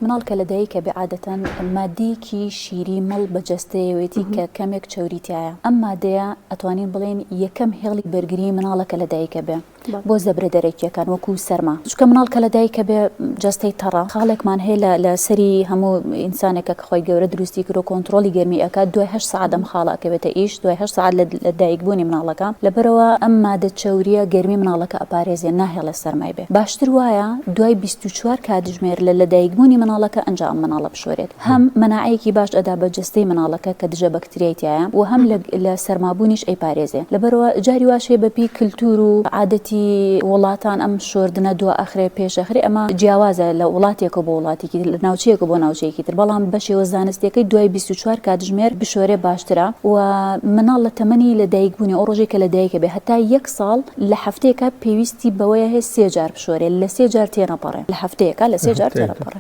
مناڵ کە لەدایکە بێ عادەتەن مادەیەکی شیری مڵ بە جەستەیەوێتی کە کەمێک چەوری تیایە، ئەم مادەیە ئەتوانین بڵێین یەکەم هێڵی بەرگری مناڵە کە لەدایکە بێ بۆ زەبرە دەرەکیەکان وەکو سەرما، چونکە مناڵ کە لەدایکە بێ جەستەی تەڕە، خاڵێکمان هەیە لە لە سەری هەموو ئینسانێکە کە خوای گەورە دروستی کردوە کۆنتڕۆڵی گەرمی ئەکات دوای هەشت سەعات ئەم خاڵە ئەکەوێتە ئیش دوای هەشت سەعات لە لەدایک بوونی مناڵەکە لەبەرئەوە ئەم مادە چەوریە گەرمی مناڵەکە ئەپارێزێ ناهێڵێ سەرمای بێ باشتر وایە دوای 24 کاتژمێر لە لەدایکبوونی مناڵەکە ئەنجا ئەم مناڵە بشۆرێت هەم مەناعەیەکی باش ئەدا بە جەستەی مناڵەکە کە دژە بەکتریای تیایە و هەم لە لە سەرمابوونیش ئەیپارێزێ لەبەرئەوە جاری واش هەیە بەپێی کلتور و عادەتی وڵاتان ئەم شۆردنە دوا ئەخرێ پێش ئەخرێ ئەمە جیاوازە لە وڵاتێکەوە بۆ وڵاتێکی تر لە ناوچەیەکەوە بۆ ناوچەیەکی تر بەڵام بە شێوە زانستیەکەی دوای 24 کاتژمێر بشۆرێ باشترە و مناڵ لە تەمەنی لە دایک بوونی ئەو ڕۆژەی کە لە دایکە بێ هەتا یەک ساڵ لە هەفتەیەکا پێویستی بەوەیە هەیە سێ جار بشۆرێ لە سێ جار تێنەپەڕێ لە هەفتەیەکا لە سێ جار تێنەپەڕێ.